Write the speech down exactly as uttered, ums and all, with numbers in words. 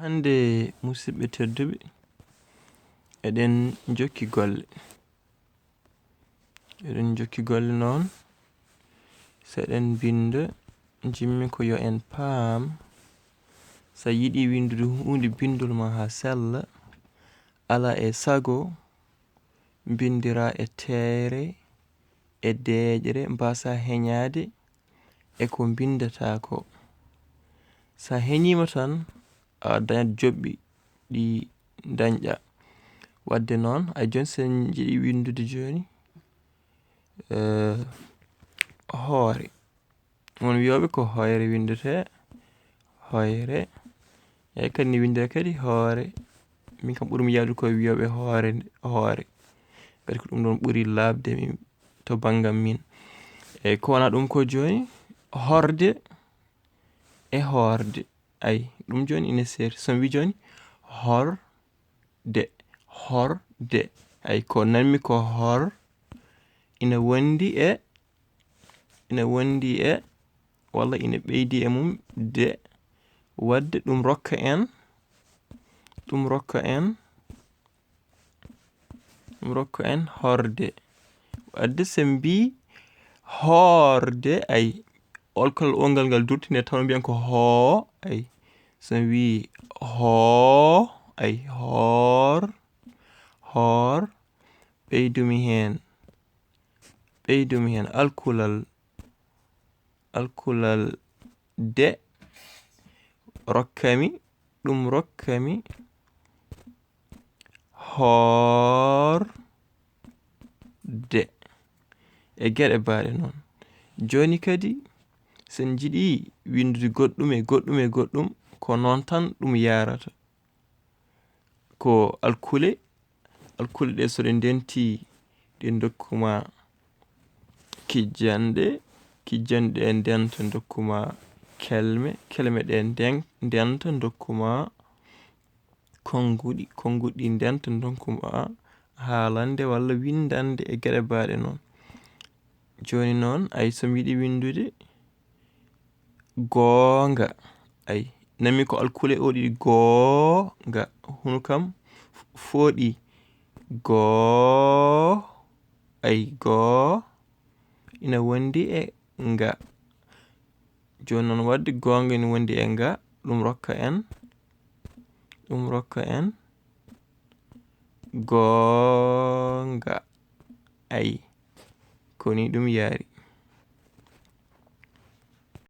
Hannde, musidɓe tedduɓe, eɗen jokki golle. Eɗen jokki golle noon. So eɗen mbinnda, jimmi ko yo en paam, so a yiɗi winndude huunde, binndol ma haa sella, alaa e sago mbinndiraa e teeyre, e deeƴre, mbaasaa heñaade e ko mbinndataa ko. So a heñiima tan, a dañat joɓɓi ɗi ndañɗaa. Waɗde noon, ay jooni, so en njiɗi winndude jooni, eh, hoore. Won wiyooɓe ko hoyre winndetee, hoyre. Eey, kadi ne winndee kadi hoore. Min kam ɓurmi yaadu ko wiyooɓe hoore, hoore. Kadi ko ɗum ɗoon ɓuri laaɓde mi, to banngam min. Eey, ko wonaa ɗum ko jooni, horde e hoorde. Ay, ɗum jooni ine seeri. So mi wii jooni, horde, horde. Ay, ko nanmi ko hor, ina wondi e, ina wondi e, walla ina ɓeydi e mum de. Waɗde ɗum rokka en, ɗum rokka en, ɗum rokka en horde. Waɗde so mbii hoorde, ay, olkal o ngal ngal durtine taw mbiyan ko hoo, ay. So mbii hoo, ay, hoor, hoor, ɓeydumi heen, ɓeydumi heen alkulal, alkulal de, rokkami, ɗum rokkami, hoorde e geɗe baaɗe noon. Jooni kadi, so en njiɗi winndude goɗɗum e goɗɗum e goɗɗum, ko noon tan ɗum yahrata. Ko alkule, alkule ɗe so ɗe ndenti, ɗe ndokku ma kijjanɗe, kijjanɗe ɗe ndenta ndokku ma kelme, kelme ɗe nden-, ndenta ndokku ma konnguɗi, konnguɗi ɗi ndenta ndokku ma haalande walla winndande e geɗe baaɗe noon. Jooni noon, ay, so mi yiɗi winndude goonga, ay, nanmi ko alkule o ɗiɗi, goonga, hunu kam fooɗi, goo, ay, goo, ina wondi e nga. Jooni noon, waɗde goonga ina wondi e nga, ɗum rokka en, ɗum rokka en goonga. Ay, ko ni ɗum yaari.